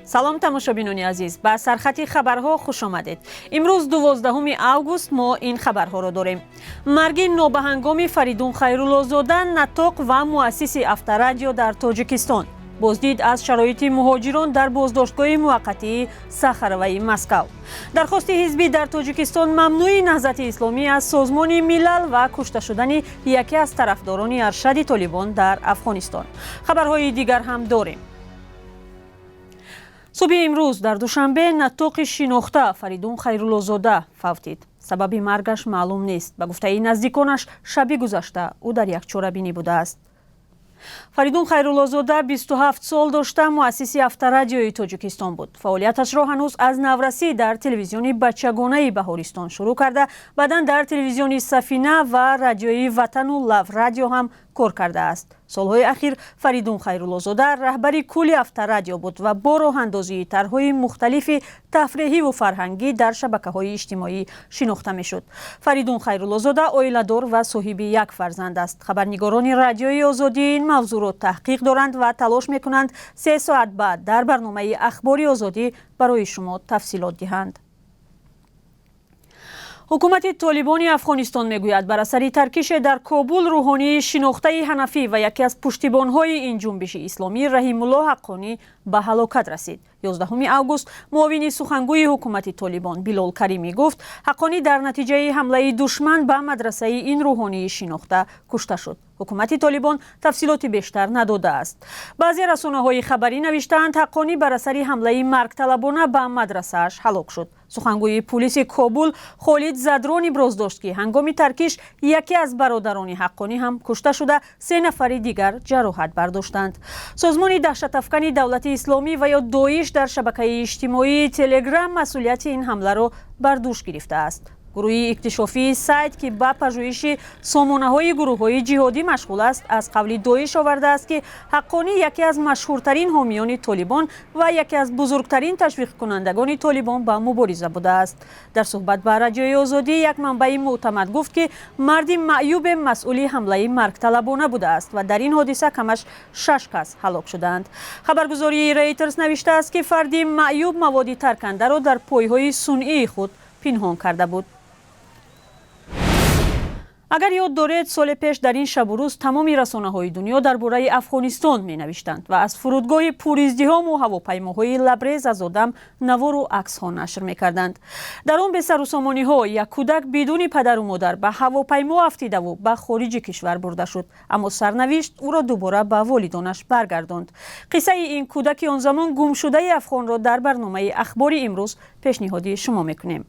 Салом, тамошобинони азиз, ба сархати хабарҳо хуш омадед. Имрӯз, 12 август, мо ин хабарҳоро дорем: марги нобаҳангоми Фаридун Хайруллозода, наттоқ ва муассиси Авторадио дар Тоҷикистон, боздид аз шароити муҳоҷирон дар боздоштгоҳи муваққатии Сахароваи Москав, дархости ҳизби дар Тоҷикистон мамнӯи Наҳзати Исломӣ аз Созмони Милал ва кушта шудани яке аз тарафдорони аршади Толибон дар Афғонистон. Хабарҳои дигар ҳам дорем. Субҳи имрӯз дар Душанбе наттоқи шинохта Фаридун Хайруллозода фавтид. Сабаби маргаш маълум нест. Ба гуфтаи наздиконаш, шаби гузашта ӯ дар як чорабинӣ будааст. Фаридун Хайруллозода 27 сол дошта, муассиси Авторадиои Тоҷикистон буд. Фаъолияташро ҳанӯз аз наврасӣ дар телевизиони бачагонаи Баҳористон шурӯъ карда, баъдан дар телевизиони Сафина ва Радиои Ватану Лав Радио ҳам кор кардааст. Солҳои ахир Фаридун Хайруллозода раҳбари кулли Авторадио буд ва бо роҳандозии тарҳҳои мухталифи тафреҳиву фарҳангӣ дар шабакаҳои иҷтимоӣ шинохта мешуд. Фаридун Хайруллозода оиладор ва соҳиби як фарзанд аст. Хабарнигорони Радиои Озодӣ ин мавзӯъро таҳқиқ доранд ва талош мекунанд, 3 соат баъд дар барномаи Ахбори Озодӣ барои шумо тафсилот диҳанд. Ҳукумати Толибони Афғонистон мегӯяд, бар асари таркише дар Кобул рӯҳонии шинохтаи ҳанафӣ ва яке аз пуштибонҳои ин ҷунбиши исломӣ, Раҳимулло Ҳаққонӣ, ба ҳалокат расид. 11 август муовини сухангӯи ҳукумати Толибон Билол Каримӣ гуфт, Ҳаққонӣ дар натиҷаи ҳамлаи душман ба мадрасаи ин рӯҳонии шинохта кушта шуд. Ҳукумати Толибон тафсилоти бештар надодааст. Баъзе расонаҳои хабарӣ навиштаанд, Ҳаққонӣ бар асари ҳамлаи маргталабона ба мадрасааш ҳалок шуд. Сухангӯи пулиси Кобул Холид Задрон иброз дошт, ки ҳангоми таркиш яке аз бародарони Ҳаққонӣ ҳам кушта шуда, се нафари дигар ҷароҳат бардоштанд. Созмони даҳшатафкани Давлати Исломӣ ва ё Доиш дар шабакаи иҷтимоии Телеграм масъулияти ин ҳамларо бар дӯш гирифтааст. Гурӯҳи иктишофии Сайт, ки ба пажӯҳиши сомонаҳои гурӯҳҳои ҷиҳодӣ машғул аст, аз қавли Доиш овардааст, ки Ҳаққонӣ яке аз машҳуртарин ҳомиёни Толибон ва яке аз бузургтарин ташвиқкунандагони Толибон ба мубориза будааст. Дар суҳбат ба Радиои Озодӣ як манбаи мӯътамад гуфт, ки марди маъюбе масъули ҳамлаи маргталабона будааст ва дар ин ҳодиса камаш шаш кас ҳалок шудаанд. Хабаргузории Рейтерс навиштааст, ки фарди маъюб маводи таркандаро дар пойҳои сунъии худ пинҳон карда буд. Агар ёд доред, соли пеш дар ин шабу рӯз тамоми расонаҳои дунё дар бораи Афғонистон менавиштанд ва аз фурудгоҳи пуриздиҳому ҳавопаймоҳои лабрез аз одам навору аксҳо нашр мекарданд. Дар он бесарусомониҳо як кӯдак бидуни падару модар ба ҳавопаймо афтидаву ба хориҷи кишвар бурда шуд, аммо сарнавишт ӯро дубора ба волидонаш баргардонд. Қиссаи ин кӯдаки он замон гумшудаи афғонро дар барномаи Ахбори имрӯз пешниҳоди шумо мекунем.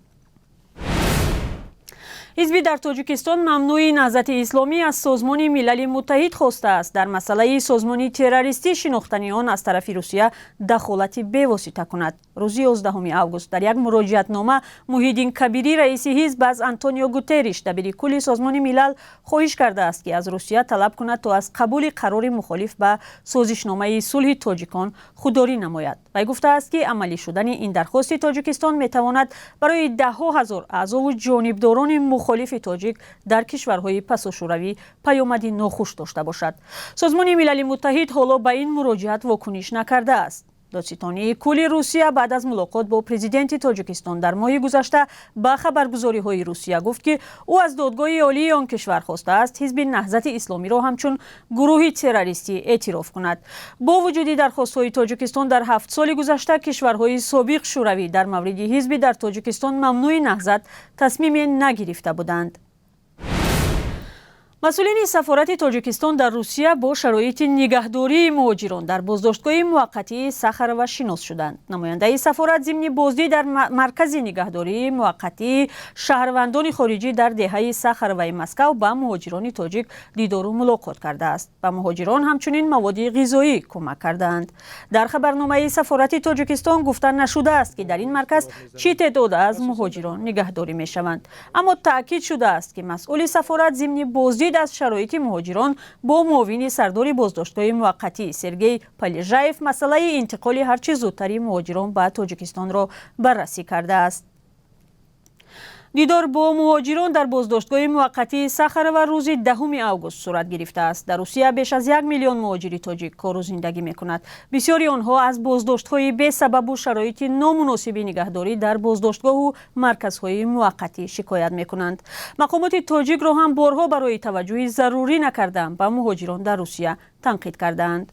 Ҳизби дар Тоҷикистон мамнӯи Наҳзати Исломӣ аз Созмони Милали Муттаҳид хостааст, дар масъалаи созмони террористӣ шинохтани он аз тарафи Русия дахолати бевосита кунад. Рӯзи 11 август дар як муроҷиатнома Муҳиддин Кабирӣ, раиси ҳизб, аз Антонио Гутерриш, дабири кулли Созмони Милал, хоҳиш кардааст, ки аз Русия талаб кунад, то аз қабули қарори мухолиф ба созишномаи сулҳи тоҷикон худдорӣ намояд. Вай гуфтааст, ки амалӣ шудани ин дархости Тоҷикистон метавонад барои даҳҳо ҳазор аъзову ҷонибдорони мухолифи тоҷик дар кишварҳои пасошӯравӣ паёмади нохуш дошта бошад. Созмони Милали Муттаҳид ҳоло ба ин муроҷиат вокуниш накардааст. Додситонии кулли Русия баъд аз мулоқот бо президенти Тоҷикистон дар моҳи гузашта ба хабаргузориҳои Русия гуфт, ки ӯ аз Додгоҳи Олии он кишвар хостааст, ҳизби Наҳзати Исломиро ҳамчун гурӯҳи террористӣ эътироф кунад. Бо вуҷуди дархостҳои Тоҷикистон, дар 7 соли гузашта кишварҳои собиқ Шӯравӣ дар мавриди ҳизби дар Тоҷикистон мамнӯи Наҳзат тасмиме нагирифта буданд. Масъулини сафорати Тоҷикистон дар Русия бо шароити нигаҳдории муҳоҷирон дар боздоштгоҳи муваққатии Сахарова шинос шуданд. Намояндаи сафорат зимни боздид дар маркази нигаҳдории муваққатии шаҳрвандони хориҷӣ дар деҳаи Сахароваи Москав ба муҳоҷирони тоҷик дидору мулоқот кардааст. Ба муҳоҷирон ҳамчунин маводи ғизоӣ кӯмак кардаанд. Дар хабарномаи сафорати Тоҷикистон гуфта нашудааст, ки дар ин марказ чӣ теъдод аз муҳоҷирон нигаҳдорӣ мешаванд, аммо таъкид шудааст, ки масъули сафорат зимни боздид аз шароити муҳоҷирон бо муовини сардори боздоштгоҳи муваққатӣ Сергей Полежаев масъалаи интиқоли ҳарчи зудтари муҳоҷирон ба Тоҷикистонро баррасӣ кардааст. Дидор бо муҳоҷирон дар боздоштгоҳи муваққатии Сахарова рӯзи 10 август сурат гирифтааст. Дар Русия беш аз 1 миллион муҳоҷири тоҷик кору зиндагӣ мекунад. Бисёри онҳо аз боздоштҳои бесабабу шароити номуносиби нигаҳдорӣ дар боздоштгоҳу марказҳои муваққатӣ шикоят мекунанд. Мақомоти тоҷикро ҳам борҳо барои таваҷҷӯҳи зарурӣ накардан ба муҳоҷирон дар Русия танқид кардаанд.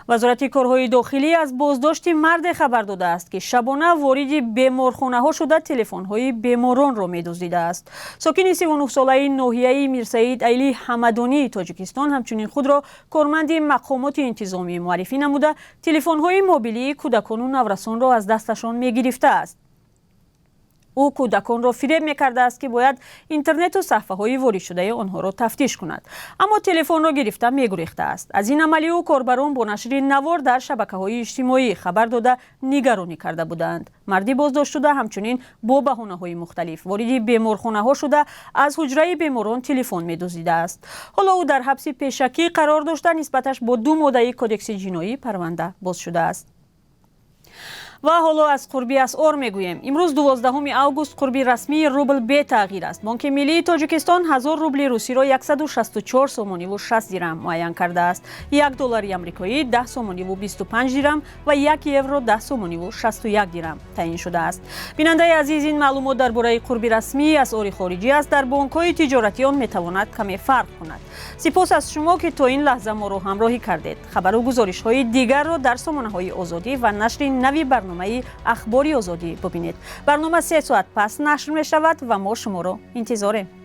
Вазорати корҳои дохилӣ аз боздошти марде хабар додааст, ки шабона вориди беморхонаҳо шуда, телефонҳои беморонро медуздидааст. Сокини 39-солаи ноҳияи Мирсаид Али Ҳамадонии Тоҷикистон ҳамчунин худро корманди мақомоти интизомӣ муаррифӣ намуда, телефонҳои мобилии кӯдакону наврасонро аз дасташон мегирифтааст. Ӯ кӯдаконро фиреб мекардааст, ки бояд интернету саҳфаҳои воридшудаи онҳоро тафтиш кунад, аммо телефонро гирифта мегурехтааст. Аз ин амали ӯ корбарон бо нашри навор дар шабакаҳои иҷтимоӣ хабар дода, нигаронӣ карда буданд. Марди боздоштшуда ҳамчунин бо баҳонаҳои мухталиф вориди беморхонаҳо шуда, аз ҳуҷраи беморон телефон медуздидааст. Ҳоло ӯ дар ҳабси пешакӣ қарор дошта, нисбаташ бо ду моддаи Кодекси ҷиноӣ парванда боз шудааст. Ва ҳоло аз қурби асъор мегӯем. Имрӯз, 12 август, қурби расмии рубл бетағйир аст. Бонки миллии Тоҷикистон 1000 рубли русиро 164 сомониву 60 дирам муайян кардааст. 1 доллари амрикоӣ 10 сомониву 25 дирам ва 1 евро 10 сомониву 61 дирам таъин шудааст. Бинандаи азиз, ин маълумот дар бораи қурби расмии асъори хориҷӣ аст. Дар бонкҳои тиҷоратӣ он метавонад каме фарқ кунад. Сипос аз шумо, ки то ин лаҳза моро ҳамроҳӣ кардед. Хабару гузоришҳои дигарро дар сомонаҳои Озодӣ ва нашри нави барномаи Ахбори Озодӣ бубинед. Барнома 3 соат пас нашр мешавад ва мо шуморо интизорем.